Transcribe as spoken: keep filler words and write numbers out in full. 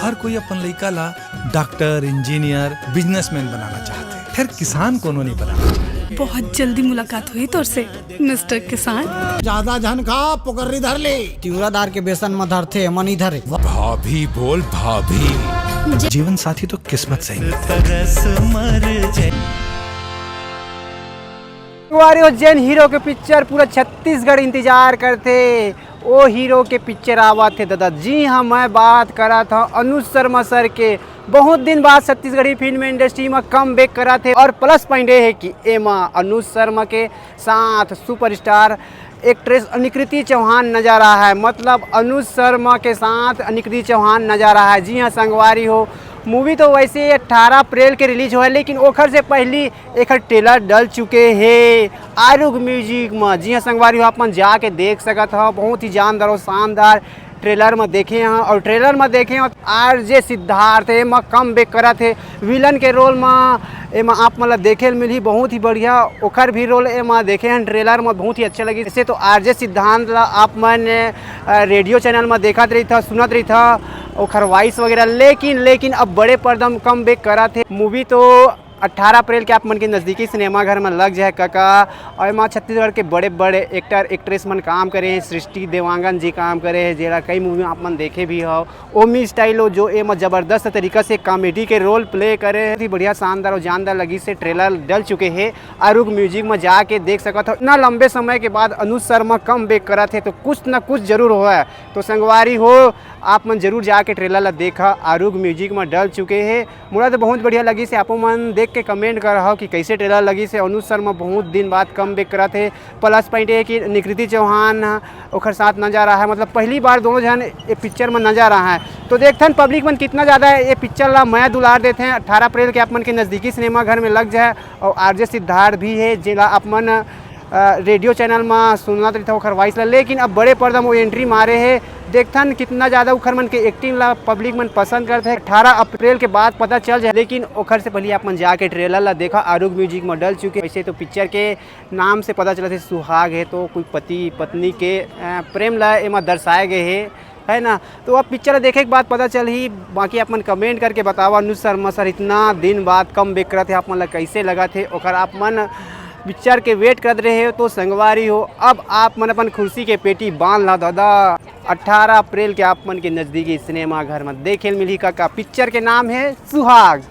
हर कोई अपन लइका ला डॉक्टर, इंजीनियर, बिजनेसमैन बनाना चाहथे, फेर किसान कोनो नहीं बनाना चाहथे। बहुत जल्दी मुलाकात होही तोर से, मिस्टर किसान। ज्यादा झन खा, पोकर्री धर ले। तिवरा दार के बेसन म धरथे, मन ही धरे। भाभी बोल भाभी। जीवन साथी तो किस्मत से ही मिलथे। संगवारी हो, जेन हीरो के पिक्चर पूरा छत्तीसगढ़ इंतजार करथे, ओ हीरो के पिक्चर आवत हे दादा। जी हाँ, मैं बात करत हूँ अनुज शर्मा सर के। बहुत दिन बाद छत्तीसगढ़ी फिल्म इंडस्ट्री में कमबैक करत हे और प्लस पॉइंट ये है कि एमा अनुज शर्मा के साथ सुपरस्टार एक्ट्रेस अनिकृति चौहान नजर आ है। मतलब अनुज शर्मा के साथ अनिकृति चौहान नजर आ है। जी हाँ संगवारी हो, मूवी तो वैसे अट्ठारह अप्रैल के रिलीज होय, लेकिन ओखर से पहली एखर ट्रेलर डल चुके हे आरुग म्यूजिक म। जी हाँ संगवारी हो, आप मन जाके देख सकत हो, बहुत ही जानदार और शानदार ट्रेलर म देखे हैं। और ट्रेलर म देखे हैं आरजे सिद्धार्थ एमा कमबैक करत हे विलन के रोल म। एमा आप मन ला देखे ल मिलही बहुत ही बढ़िया ओकर भी रोल एमा देखे हैं ट्रेलर म, बहुत ही अच्छा लगी। ऐसे तो आरजे सिद्धांत ला आप मन अ, रेडियो चैनल म देखत रहिथा, सुनत रहिथा ओखर वॉइस वगैरह, लेकिन लेकिन अब बड़े पर्दा म कमबैक करत हे। मूवी तो अट्ठारह अप्रैल के आप मन के नजदीकी सिनेमा घर म लग जाए कका। और एमा छत्तीसगढ़ के बड़े बड़े एक्टर एक्ट्रेस मन काम करे हैं, सृष्टि देवांगन जी काम करे हैं, जेला कई मूवी में आप मन देखे भी हो। ओमी स्टाइल हो जो एमा जबरदस्त तरीका से कॉमेडी के रोल प्ले करे हैं। बहुत ही बढ़िया शानदार और जानदार लगी से ट्रेलर डल चुके हैं। आरुग म्यूजिक में जाके देख सकत हो। इतना लंबे समय के बाद अनुज शर्मा कमबैक करत हे तो कुछ ना कुछ जरूर होय। तो संगवारी हो, आप मन जरूर जाके ट्रेलर ला देखा, आरुग म्यूजिक में डल चुके हे। मोला तो बहुत बढ़िया लगी से, आपो मन देख के कमेंट करहो कि कैसे ट्रेलर लगी से। अनुज शर्मा बहुत दिन बाद कमबैक करत हे। प्लस पॉइंट ये कि निकृति चौहान ओखर साथ नजर आ है, मतलब पहली बार दोनों झन ये पिक्चर में नजर आ है। तो देखथन पब्लिक मन कितना ज़्यादा ये पिक्चर ला मया दुलार देथे। अट्ठारह अप्रैल के आप मन के नजदीकी सिनेमा घर में लग जाए। और आरजे सिद्धार्थ भी है, जेला आप मन अ, रेडियो चैनल म सुनत रहिथा ओखर वॉइस ला, लेकिन अब बड़े पर्दा म वो एंट्री मारे हे। देखथन कितना ज़्यादा ओखर मन के एक्टिंग ला पब्लिक मन पसंद करथे। अट्ठारह अप्रैल के बाद पता चल जाए, लेकिन ओखर से पहले आप मन जाके ट्रेलर ला देखा। आरुग म्यूजिक म डल चुके। वैसे तो पिक्चर के नाम से पता चलत हे सुहाग है, तो कोई पति पत्नी के अ, प्रेम ला एमा दर्शाए गए हे, है ना। तो अब पिक्चर देखे के बाद पता चलही। बाकी आप मन कमेंट करके बतावा, अनुज शर्मा सर इतना दिन बाद कमबैक करत हे, आप मन ला कैसे लगत हे, ओकर आप मन पिक्चर के वेट करत रहे हो तो संगवारी हो, अब आप मन अपन खुशी के पेटी बांध ला दादा। अट्ठारह अप्रैल के आप मन के नजदीकी सिनेमा घर में देखे ल मिलही काका। पिक्चर के नाम है सुहाग।